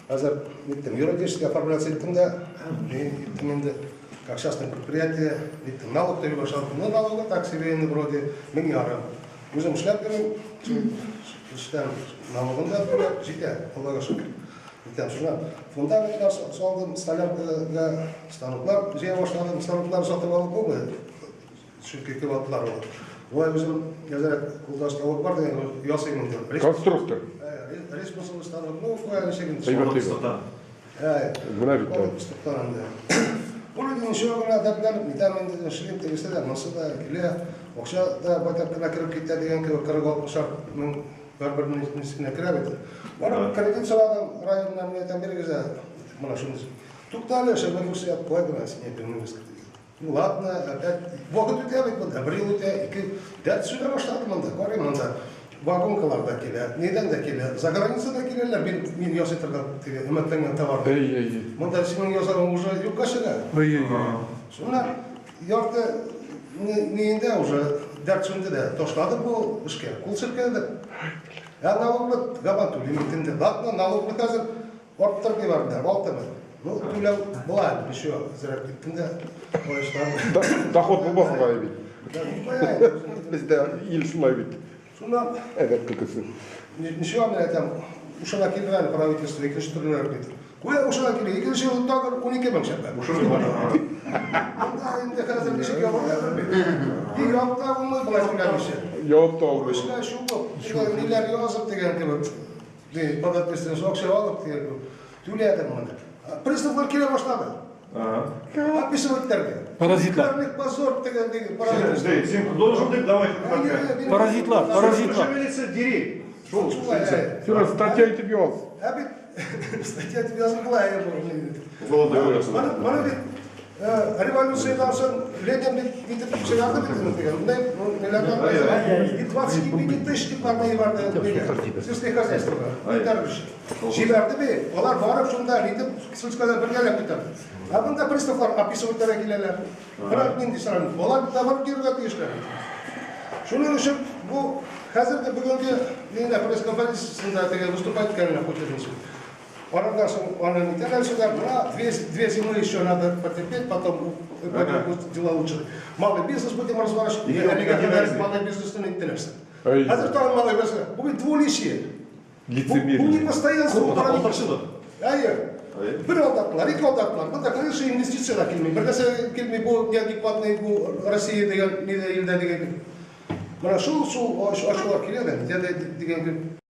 Хәзер ниттем, юридически оформляться иттем дә, иттем инде, как частное предприятие, ниттем, налог түли башладым. Ну, налогы так себе инде вроде 1500. Үзем эшләп йөрим, эштән налогын да түләп җитә, Аллага шөкер. Итәм, шуннан фундаментлар салдым, столяркага станоклар җыя башладым, станоклар сатып алып булмый, чөнки кыйбатлар ул. Болай үзем әзрәк кулда станок бар дигән, ясыйм инде. Конструктор. Ресурсовый станок, ну, куя ничек инде. Әйбәт, әйбәт. Менә бит. Конструктор инде. Ул инде ничего гына әдәпләнеп, нитәм инде, эшлим, тегесе дә, монысы да килә. Акча да байтак кына кереп китә дигән кебек, 40-60 мең бер-бер нисенә керә бит. Барып кредит сорадым районнан, мин әйтәм, бирегез ә, менә шундый. Туктале, шәбәлүсе ятып куя гына, син әйтәм, Ну ладно, опять вакыт үтә бит монда, бер ел үтә, ике, дәрт сүнә башлады монда, карыйм монда. Вагонкалар да килә, нидән дә килә, за граница да киләләр, мин ясый торган теге өметләнгән товар. Әй, әй, әй. Монда синең ясавың уже юкка чыга. Әй, әй, әй. Шуннан ярты ниендә уже дәрт сүнде дә, ташладык бу эшкә, кул селкелдек. Ә налогны гаман түлим бит инде. Ладно, налогны хәзер арттырып җибәрделәр, 6000. Ну, түләү була әле, ничего, әзрәк киттем дә, поездлар. Доход булмасын гай бит. Бездә ил шулай бит. Шуннан әдәп көлкесе. Ничего, мин әйтәм, ушына килер әле правительство, икенче төрлерәк бит. Куя ушына килер, икенче ел тагын 12 мең чәпә. Монда инде хәзер ничек ябарга белмим. И ябып булмый болай түләмичә. Ябып та алмый. Эшкә чумып, ниләр язып дигән кебек. Ди, под ответственность акча алып дигән кебек. Түләдем моны. Приставлар килә башлады. Описывать итәргә. Паразитлар. Позор дигән дигән правительство. Син должен дип давай. Паразитлар, паразитлар. Шевелиться, дери. Шул. Син статья итеп яз. Ә бит статья итеп язып була. Моны бит революциядән соң Ленин бит итеп чыгарды бит инде дигән. Мондай и 25 тысяч дип бармы барды сельское хозяйствога. Җибәрде бит. Алар барып шунда итеп сельскода бергәләп китә. Ә монда приставлар описывать итәргә киләләр. Менә нинди сорау. Алар да барып йөрергә тиешләр. Шуның өчен бу хәзерге бүгенге нинди пресс-конференциясендә теге выступать иткәненә Путин. Арадан соң аны нитәләр сюда, менә две зимы еще надо потерпеть, потом пойдет дела лучше. Малый бизнес будем разворачивать. Малый бизнесны иттеләрсең. Хәзер тагын малый бизнес. Бу бит двуличие. Лицемерие. Бу не постоянство правительства. Әйе. Бер алдаттылар, ике алдаттылар. Монда, конечно, инвестиция да килми. Бер нәрсә килми, бу неадекватный, бу Россия дигән, нидә илдә дигән. Менә шул ачулар килә дә, нидә дигән кебек.